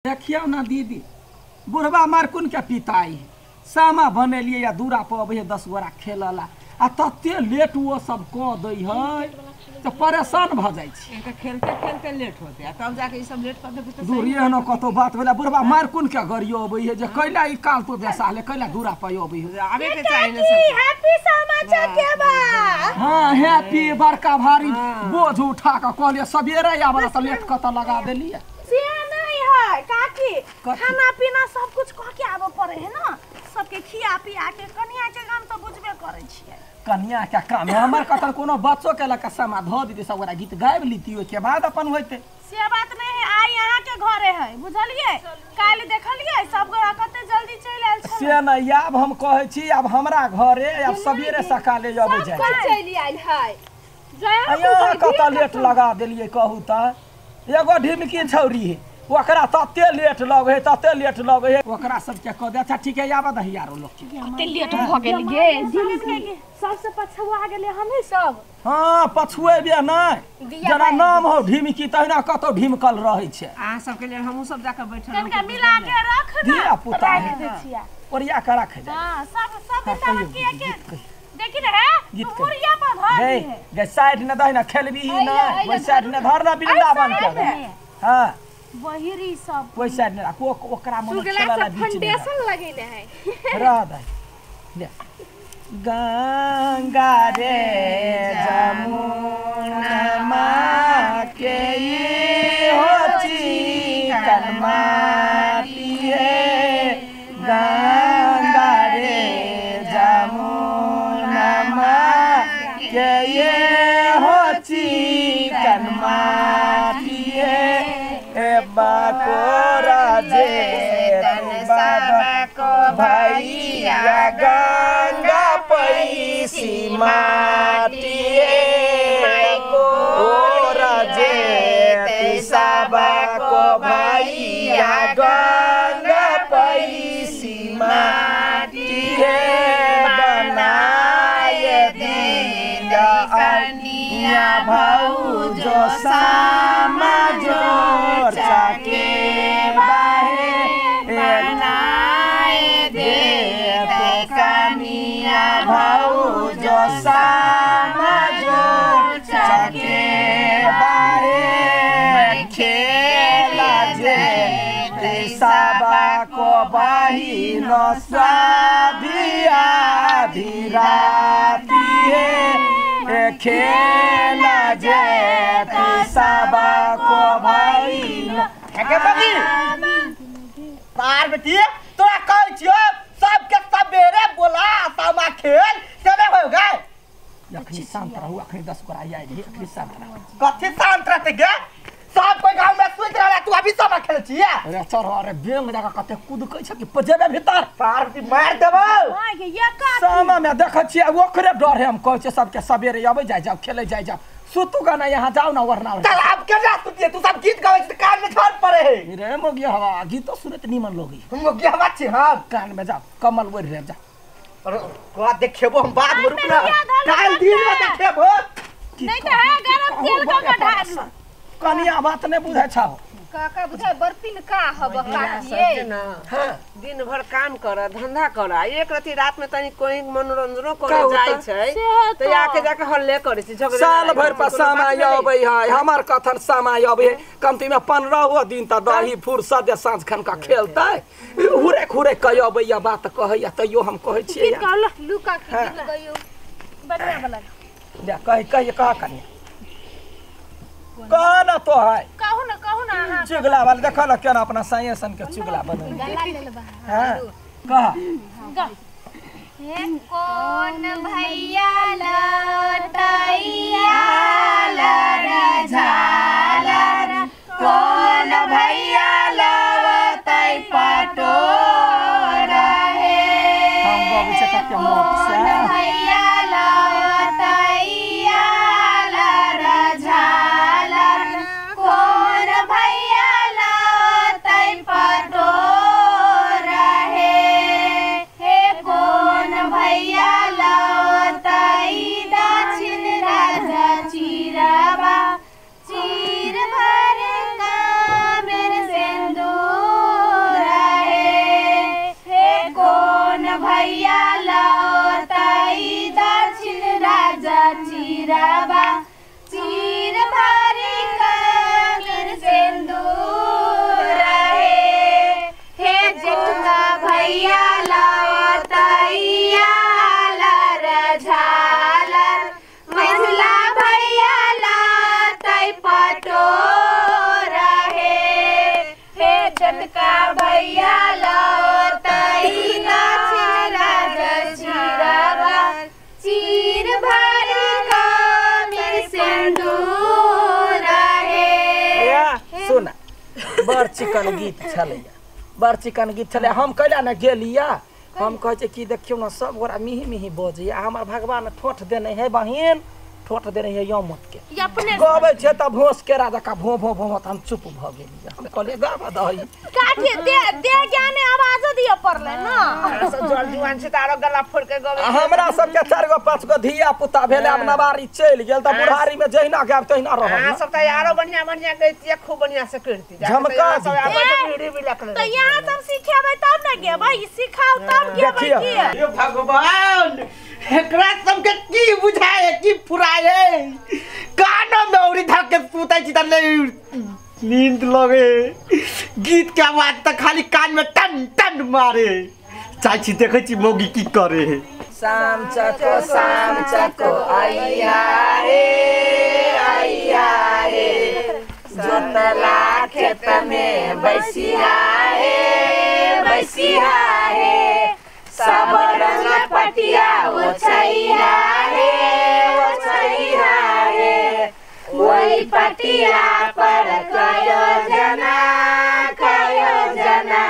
देखियौ ना दीदी, बुढ़वा मारकुन के पिताई सामा बनेलिए या दूरा पर अबै है 10 गोरा खेलला आ तते लेट वो सब कऽ दै है तऽ परेशान भऽ जाइ छी। इनका खेलते खेलते लेट होते आ तब जाके ई सब लेट कर देबै। दूर एहनो कतौ बात भेलै, बुढ़वा मारकुन के गरियो अबै है जे कैला ई काल तो बेसाहले कैला दूरा पर अबै है। आबे के चाही ने सब। हैप्पी सामा चकेवा। हां हैप्पी, बड़का भारी बोझ उठा के कहलिए सबेरे आबे तऽ लेट कतऽ लगा देलिए। से नहीं है काकी, खाना पीना सब कुछ कह के आबे पड़े है ना, सबके खिया पिया के। कनिया के काम तो बुझबे करै छियै। कनिया के काम है हमर कतन कोनो बच्चो के लका समा धो दीदी सब गोरा गीत गाबि लीती ओइ के बाद अपन होइते। से बात नहीं है, आई अहाँ के घरे है बुझलिए। काल्हि देखलिए सब गोरा कते जल्दी चलि आयल छलै। से नहीं, आब हम कहै छी आब हमरा घरे आब सबेरे सकाले अबै जाइ सब चलि आयल है। अहाँ कतऽ लेट लगा देलिए कहू तऽ। एगो ढिमकी छौरी है ओकरा तते लेट लगे है, तते लेट लगे है, ओकरा सबके कह दे। अच्छा ठीक है, आबऽ दही आरो लोग के। कते लेट भऽ गेल गे, सबसे पछुआ गेलै हमही सब। हाँ पछुएबे नहि, जेना नाम हो ढिमकी तहिना कतौ ढिमकल रहै छै। अहाँ सबके लेल हमहूँ सब जाके बैठल। कनिका मिला के रख ना, धिया पुता राखि दै छियै, ओरिया के राख जा। हां सब सब के के देखी ने है मुरिया पर धर दी गे साइड न दही ना खेलबी ही ना, ओइ साइड न धर ना वृंदावन के। हां बहिरी सब ओइ साइड न राख, ओकरा मन खेलला बीच में फाउंडेशन लगेले है रह दे। ले गंगा रे जमुना के हो चिकन माटी है, गंगा रे जमुना के ये हो चिकन माटी है। ए बाकोरा जे को भैया गंगा पैसी माटी को भैया गंगा पैसी माटी बनाए दीदा भौजो सामा जोर चाके बाहे बनाए दे कनिया भौजो सामा जोर चाके बाहे खेला जे सबा को बहिन साधिया धीराती है खेला जे सबा को बहिन। तार बेटी तोरा कहै छियौ सबके सबेरे बोला सामा खेल केना हो गए। अखनी शांत रहू, अखनी 10 गोरा आइ रही, अखनी शांत रहू। कथी शांत रहते गे, सब कोई गांव में सुति रहला, तू अभी सामा खेल छियै। अरे चढ़, अरे बेंग जाके कते कुदकै छै कि पजेबे भीतर तार बेटी मार देबौ। हां गे ये का सामा में देखै छियै ओकरे डर है। हम कहै छियै सबके सबेरे अबै जाइ जाउ खेलै जाइ जाउ, सुतू गा ना यहाँ जाओ ना वरना। चल अब केना सुतिए, तू सब गीत गाबै छी कान में छान पड़े है। रे मोगिया हवा गीतो सुनत नीमन लोगी। हम मोगिया हवा छी। हां कान में जाओ कमल ओढ़ रे जा। अरे तोरा देखेबो हम बाद में, रुक ना काल दिन में देखेबो। नहीं त है गरम तेल क के ढार कनिया बात नहीं बुझै छौ काका, बुझै बर्फी न का हब काकी। हां दिन भर काम कर धंधा कर, एक राति रात में तनी कोई मनोरंजनो करे जाय छै त आके जाके हल्ले करे छै झगड़े। साल भर पर सामा अबै है हमर कथन सामा अबै है, कमती में 15 दिन त दही फुर्सत दे साँझ खन का खेलतै हुरे हुरे कह अबै या बात कहैया तैयो हम कहै छियै। गीत कहल लू काकी गीत गइयो बढ़िया वाला ले कह कह कह कनिया कह ना तो है कहू ना कहू ना। अहाँ चुगला वाला देखो ना केना अपना साइए सन के चुगला बनल। हां कह हे कौन भैया लटैया लर झालर, कौन भैया लवतै पटोर हे, हम गबै छै कते मोट से भैया लवतैया लर झालर, कौन भैया लवतै पटोर हे, हे कौन भैया लवतै दक्षिण राजा चिरबा चीर भर कामेर से छोटका भैया लौतई ना राजा चीर भर कामिर सिंदूर हे। सुना बड़ चिकन गीत छलैया, बड़ चिकन गीत छलै। हम कैला ने गेलिया, हम कहै छै कि देखियौ ने सब गोरा मिही मिही बजैया, हमर भगवान ठोठ देने है बहिन, ठोठ देने है यमत के। गबै छै तऽ भोस केरा जकाँ भो भो भो, तऽ हम चुप भऽ गेलियै। हम कहलियै गाबऽ दही काकी दे दे ज्ञाने आवाजो दिअ पड़लै ना। सब जल जुआन छै त आरो गला फोड़ के गबै। हमरा सबके 4 गो 5 गो धिया पुता भेलै, आब नवारी चलि गेल तऽ बुढ़ारी में जहिना गायब तहिना रहल। अहाँ सब त आरो बढ़िया बढ़िया गैतियै, खूब बढ़िया से करती झमका सब त यहाँ सब सिखेबै तब ने गेबै, सिखाउ तब गेबै की। हे भगवान, एकरा सबके की बुझाए की फुराए, कानो में औरी धक के सुतै छी त नींद लगे, गीत के आवाज त खाली कान में टन टन मारे। चाहे छी देखै छी मौगी की करे। शाम चको आइया रे आइया रे, जोतला खेत में बैसिया रे बैसिया रे, सब रंग पटिया ओछैया रे ओछैया रे, वही पटिया पर कयो जना कयो जना,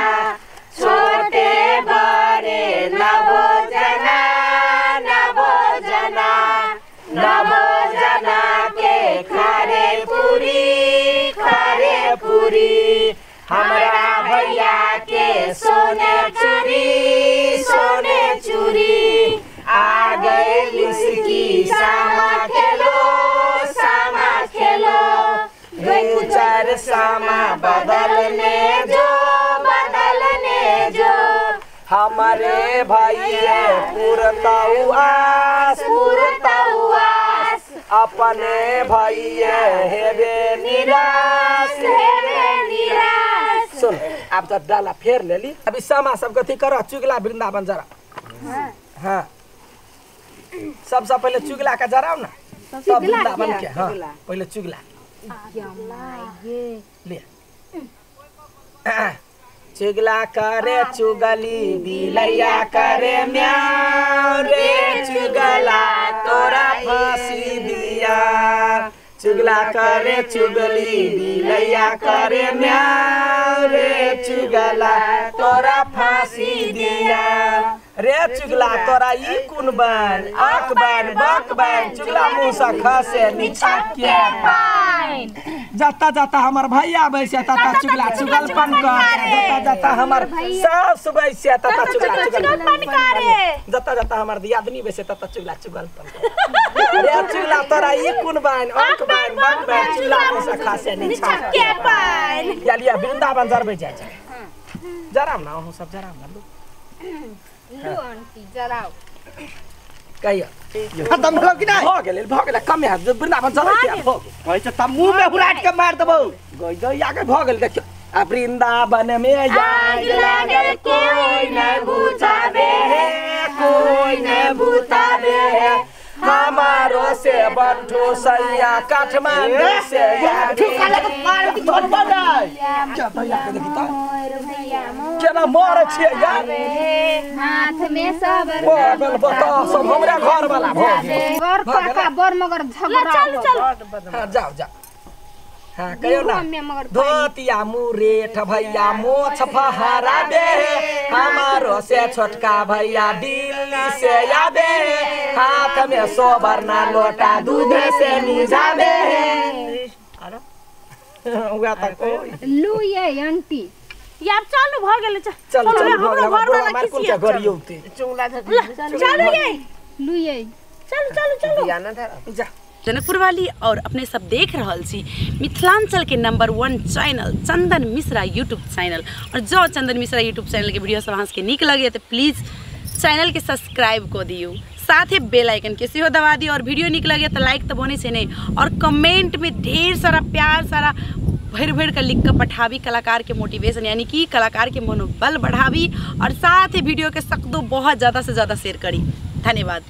छोटे बड़े नवो जना नवो जना, नवो जना के खरे पूरी, हमरा भैया के सोने चूड़ी सोने चूड़ी, आ गए लिसकी सामा खेलो सामा खेलो, गुजर सामा बदलने जो बदलने जो, हमारे भैया पुरतौ आस पुरतौ आस, अपने भैया हेबे निराश हेबे निराश। सुन आब तो डाला फेर लेली, अभी सामा सब कथी कर चुगला वृंदावन जरा। हाँ सबसे पहले चुगला का जराओ ना, तब वृंदावन के। हाँ पहले चुगला ले। चुगला करे चुगली बिलैया करे म्याऊ रे, चुगला तोरा फांसी दिया, चुगला करे चुगली बिलैया करे म्याऊ रे, चुगला तोरा फांसी दिया रे, चुगला तोरा ई कुन बैन आक बैन बाक बैन, चुगला मुँह से खसे नीचा के पाइन। जाता जाता हमर भैया बैसे ताता चुगला चुगलपन करे, जाता जाता हमर सास बैसे ताता चुगला चुगलपन करे, जाता जाता हमर दियादनी बैसे ताता चुगला चुगलपन करे रे, चुगला तोरा ई कुन बैन आक बैन बाक बैन, चुगला मुँह से खसे नीचा के पाइन। या लिया वृंदावन जरबै जाय छै, जराम ना अहूँ सब जराम ना लू लू आंटी जराओ कहियो खत्म भेलौ कि नै? भ गेलै भ गेलै, कमे हाथ वृंदावन जरै छै भ गेल। कहै छै त मुंह में हुराट के मार देबौ। गई गई आगे भ गेल। देखियो आ वृंदावन में आग लागल कोई न बुझावे है कोई न बुझावे है, हमारो से बंठू सैया काठमांडू से बंठू काले के मार के छोड़बो नै। क्या भैया के देखी त केना मारे छियै यार, हाथ में सबर बगल बता सब हमरा घर वाला भ गेल। बर काका बर मगर झगड़ा। चल चल हां जाओ जाओ। हाँ कहियो ना धोतिया मुरेठ भैया मोछ फहरा दे, हमारो से छोटका भैया दिल्ली से आबे, हाथ में सोबरना लोटा दूध से मिजाबे। उहा त कोई लू ये आंटी यार चालू भ गेल। चल चल हमरो घर वाला मार कुन के गरियौते चुंगला धर चलू ये लू ये चलू चलू चलू बियाना धर जा। जनकपुर वाली और अपने सब देख रहल छी मिथिलांचल के number 1 channel Chandan Mishra YouTube channel. और जो चंदन मिश्रा यूट्यूब चैनल के वीडियो सब अहाँ सबके नीक लगे तो प्लीज़ चैनल के सब्सक्राइब कर दियौ, साथ ही बेल आइकन के सेहो दबा दियौ। और वीडियो नीक लगे तो लाइक तो बने छै नहीं, और कमेंट में ढेर सारा प्यार सारा भरि भरि के लिख के पठाबी, कलाकार के मोटिवेशन यानी कि कलाकार के मनोबल बढ़ाबी। और साथ ही वीडियो के सकदो बहुत ज़्यादा से ज़्यादा शेयर करी। धन्यवाद।